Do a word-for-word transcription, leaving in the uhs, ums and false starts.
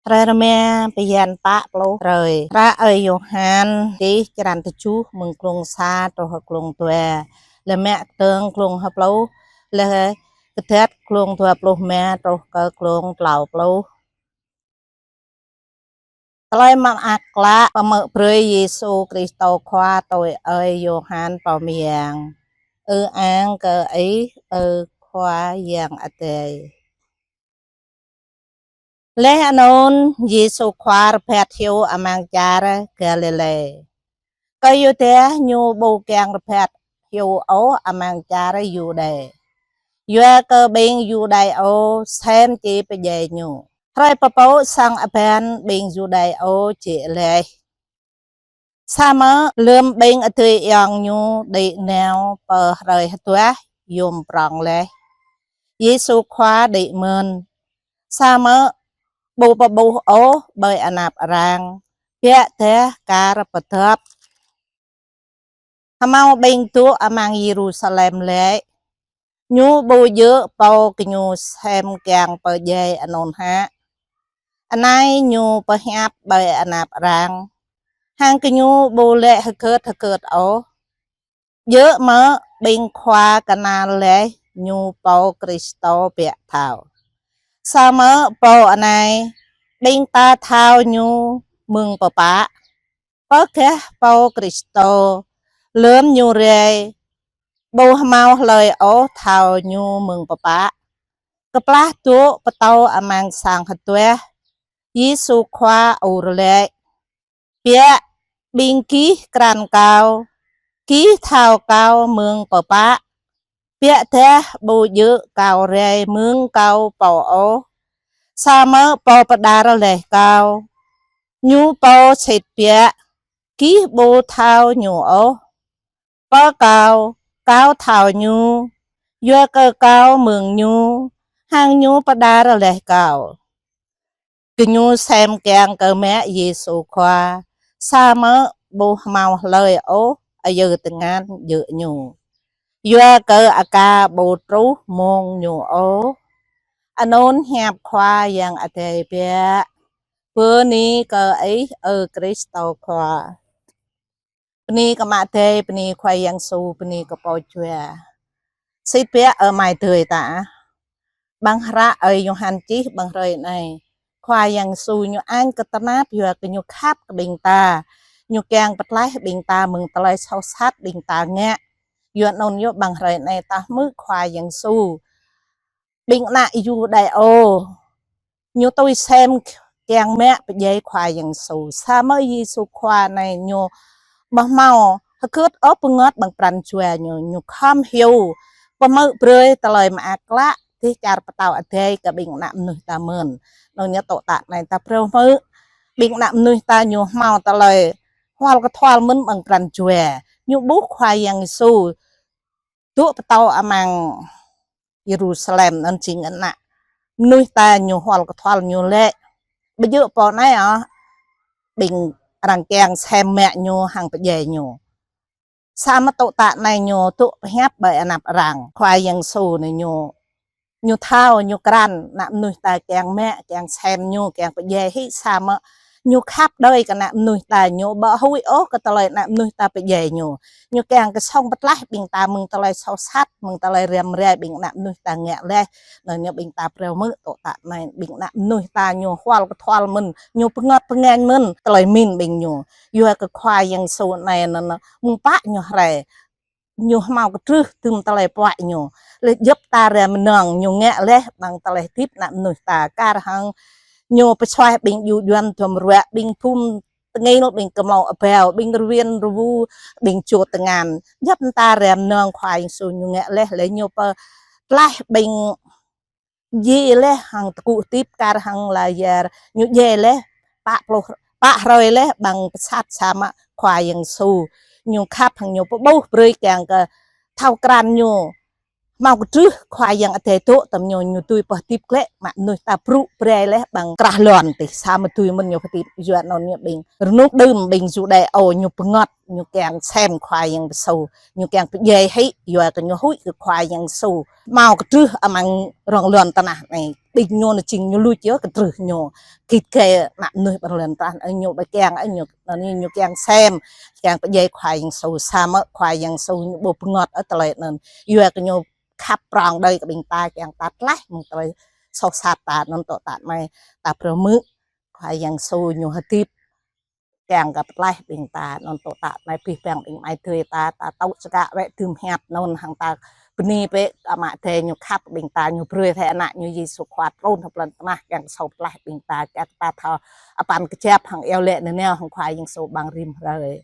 Hrơi rơma bơyan pă pluh hrơi. Hră ơi Yôhan čih črăn tơjuh mơ̆ng glông sa truh glông dua. Lĕ mă kơtang glông pluh, lĕ kơdăt glông dua pluh rơma truh kơ glông klâo pluh. Tơlơi mơak klă pơhmư̆ brơi Yêsu Krist Khua tui ơi Yôhan pô mơyang. Ư-ang kơ Ih, ơ Khua Yang Adai. Laih anŭn Yêsu Khua rơbat hyu amăng čar Galilê. Kơyua dah Ñu ƀu kiăng rơbat hyu ôh amăng čar Yuđê. Yua kơ ƀing Yuđaiô sem či pơdjai Ñu. Hrơi pơpŭ sang abăn ƀing Yuđaiô jĕ laih. Samơ̆ lơm ƀing adơi ayŏng Ñu đĭ nao pơ hrơi hơduah yôm prŏng laih, Yêsu Khua đĭ mơ̆n. Samơ̆ ƀu pơƀuh ôh ƀơi anăp arăng, biă dah kar pơdŏp. Hơmâo ƀing dŏ amăng Yêrusalem laĭ: Ñu ƀu djơ̆ pô gơñu sem kiăng pơdjai anŭn hă? Anai Ñu pơhiăp ƀơi anăp arăng, hăng gơñu ƀu laĭ hơgĕt hơgĕt ôh. Djơ̆ mơ̆ ƀing khua kơnăl laih Ñu pô Krist biă thâo. Samơ̆ pô anai ƀing ta thâo Ñu mơ̆ng pơpă. Pơkah pô Krist, lơm Ñu rai, ƀu hơmâo hlơi ôh thâo Ñu mơ̆ng pơpă. Kơplah dŏ pơtâo amăng sang hơduah, Yêsu Khua ur laĭ: Biă ƀing gih krăn Kâo, gih thâo Kâo mơ̆ng pơpă. Biă dah ƀu djơ̆ Kâo rai mơ̆ng Kâo pô ôh, samơ̆ Pô pơđar laih Kâo, Ñu pô sĭt biă, gih ƀu thâo Ñu ôh. Pơ Kâo, Kâo thâo Ñu, yua kơ Kâo mơ̆ng Ñu, hăng Ñu pơđar laih Kâo. Gơñu sem kiăng kơ mă Yêsu Khua, samơ̆ ƀu hơmâo hlơi ôh ayơ tơngan djơ̆ Ñu, yua kơ aka ƀu truh mông Ñu ôh. Anŭn hiăp Khua Yang Adai biă. Bơni kơ Ih, ơ Krist Khua. Bơni kơ Ama Adai, bơni Khua Yang Yêsu, bơni kơ pô jua. Sĭt biă ơ amai adơi ta. Băng hră ơi Yôhan čih băng hrơi anai, Khua Yang Yêsu Ñu añ kơ tơnap yua kơ Ñu khăp kơ ƀing ta. Ñu kiăng pơtlaih ƀing ta mơ̆ng tơlơi soh sat ƀing ta ngă. Yua anŭn yơh băng hrơi anai ta hmư̆ Khua Yang Yêsu. Ƀing ană Yuđaiô ñu tui sem kiăng mă pơdjai Khua Yang Yêsu. Samơ̆ Yêsu Khua anai Ñu ƀu hơmâo hơgĕt ôh bơngơ̆t ƀơi pran jua Ñu, Ñu khŏm hyu pơhmư̆ brơi tơlơi mơak klă dêh čar Pơtao Adai kơ ƀing ană mơnuih ta mơ̆n. Anŭn yơh tŏ tă anai ta phrâo hmư̆ ƀing ană mơnuih ta ñu hơmâo tơlơi hual kơthual mơ̆n ƀơi pran jua. Ñu ƀuh Khua Yang Yêsu dŏ pơtâo amăng Yêrusalem, anŭn jing ană mơnuih ta ñu hual kơthual ñu laĭ: Ƀu djơ̆ pô anai ôh, ƀing arăng kiăng sem mă Ñu hăng pơdjai Ñu. Samơ̆ tŏ tă anai Ñu dŏ pơhiăp ƀơi anăp arăng. Khua Yang Yêsu anai Ñu, Ñu thâo, Ñu krăn ană mơnuih ta kiăng mă, kiăng sem Ñu, kiăng pơdjai hĭ, samơ̆ Ñu khăp đơi kơ ană mơnuih ta, Ñu ƀu huĭ ôh kơ tơlơi ană mơnuih ta pơdjai Ñu. Ñu kiăng kơ song pơtlaih ƀing ta mơ̆ng tơlơi soh sat, mơ̆ng tơlơi răm rai ƀing ană mơnuih ta ngă laih. Anŭn yơh ƀing ta phrâo hmư̆ tŏ tă anai, ƀing ană mơnuih ta ñu hual kơthual mơ̆n, ñu bơngơ̆t bơngañ mơ̆n tơlơi pơmĭn ƀing ñu. Yua kơ Khua Yang Yêsu anai anŭn, anŭn mơ̆ng pă Ñu rai, Ñu hơmâo kơtrưh tơm tơlơi puă Ñu. Lĕ djŏp ta rai mơnơ̆ng Ñu ngă laih ƀơi tơlơi hơdip ană mơnuih ta, kar hăng Ñu pơsuaih ƀing dju djuăn duăm ruă, ƀing phung tơngil, ƀing kơmlô abao, ƀing rơwen rơwu, ƀing čô tơngan. Djŏp ta rai mơnơ̆ng Khua Yang Yêsu Ñu ngă laih, lĕ Ñu pơtlaih ƀing djai laih hăng tơgŭ hơdip, kar hăng Lazar ñu djai laih pă pluh, pă hrơi laih ƀơi pơsat, samơ̆ Khua Yang Yêsu Ñu khăp hăng Ñu pơƀuh brơi kiăng kơ thâo krăn Ñu. Hmâo kơtrưh Khua Yang Adai dŏ tơm ñu, ñu dưi pơhơdip glaĭ, mă mơnuih ta brŭ brơi laih ƀăng krah lŏn tih, sa mơ̆ dưi mơ̆n ñu pơhơdip, yua anŭn ñu ƀing rơnŭk đưm ƀing Yuđê-ô ñu bơngơ̆t, ñu kiăng sem Khua Yang Yêsu, ñu kiăng pơdjai hĭ, yua kơ ñu huĭ kơ Khua Yang Yêsu. Hmâo kơtrưh amăng rŏng lŏn tơnah anai, ƀing ñu anŭn jing ñu luč yơh kơtrưh ñu. Git gai mă mơnuih ƀơi lŏn tơnah anai ñu ƀu kiăng, ơ, ñu, anŭn ñu kiăng sem, kiăng pơdjai Khua Yang Yêsu, samơ̆ Khua Yang Yêsu ñu ƀu bơngơ̆t, ơ, tơlơi anŭn. Yua kơ ñu khăp prŏng đơi kơ ƀing ta, kiăng ta tlaih mơ̆ng tơlơi soh sat ta anŭn tŏ tă anai, ta phrâo hmư̆ Khua Yang Yêsu ñu hơdip kiăng kơ pơtlaih ƀing ta anŭn tŏ tă anai. Abih bang ƀing amai adơi ta, ta tŏ čơkă wơ̆t dưm hiăp anŭn hăng ta bơni bĕ Ama Adai ñu khăp ƀing ta, ñu brơi rai Ană ñu Yêsu Khua trŭn hơplŏn tơnah kiăng kơ pơtlaih ƀing ta, kiăng ta thâo apăn kơjăp hăng iâu laĭ nanao hăng Khua Yang Yêsu ƀăng rĭm hrơi.